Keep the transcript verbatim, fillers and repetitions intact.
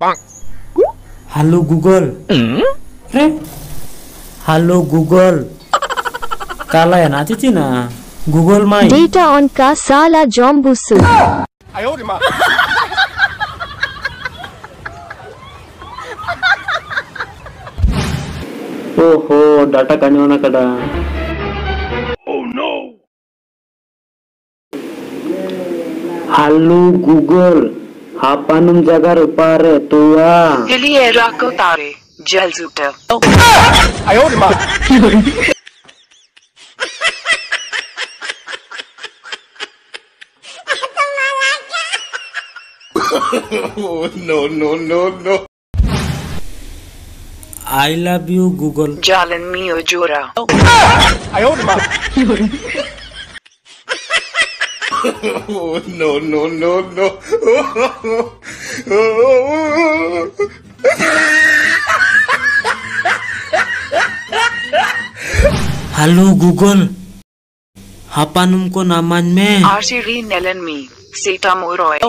Hello Google. रे, Hello Google. काला है ना चिची ना Google माई. Data on का साला जॉम्बुसु. ᱳᱦᱳ, ᱰᱟᱴᱟ ᱠᱟᱹᱧᱚᱱ ᱟᱠᱟᱫᱟ. Hello Google, ᱦᱟᱯᱟᱱᱩᱢ ᱡᱟᱜᱟᱨ ᱩᱯᱟᱨᱮ ᱛᱩᱭᱟ. Hili erako tare, jalzuta. No, no, no, no. I love you, Google. Jalan mio jora. No, no, no, no. Hello Google. Hapanum ko namanya me. Arsiri nelen mi. Seta moroi.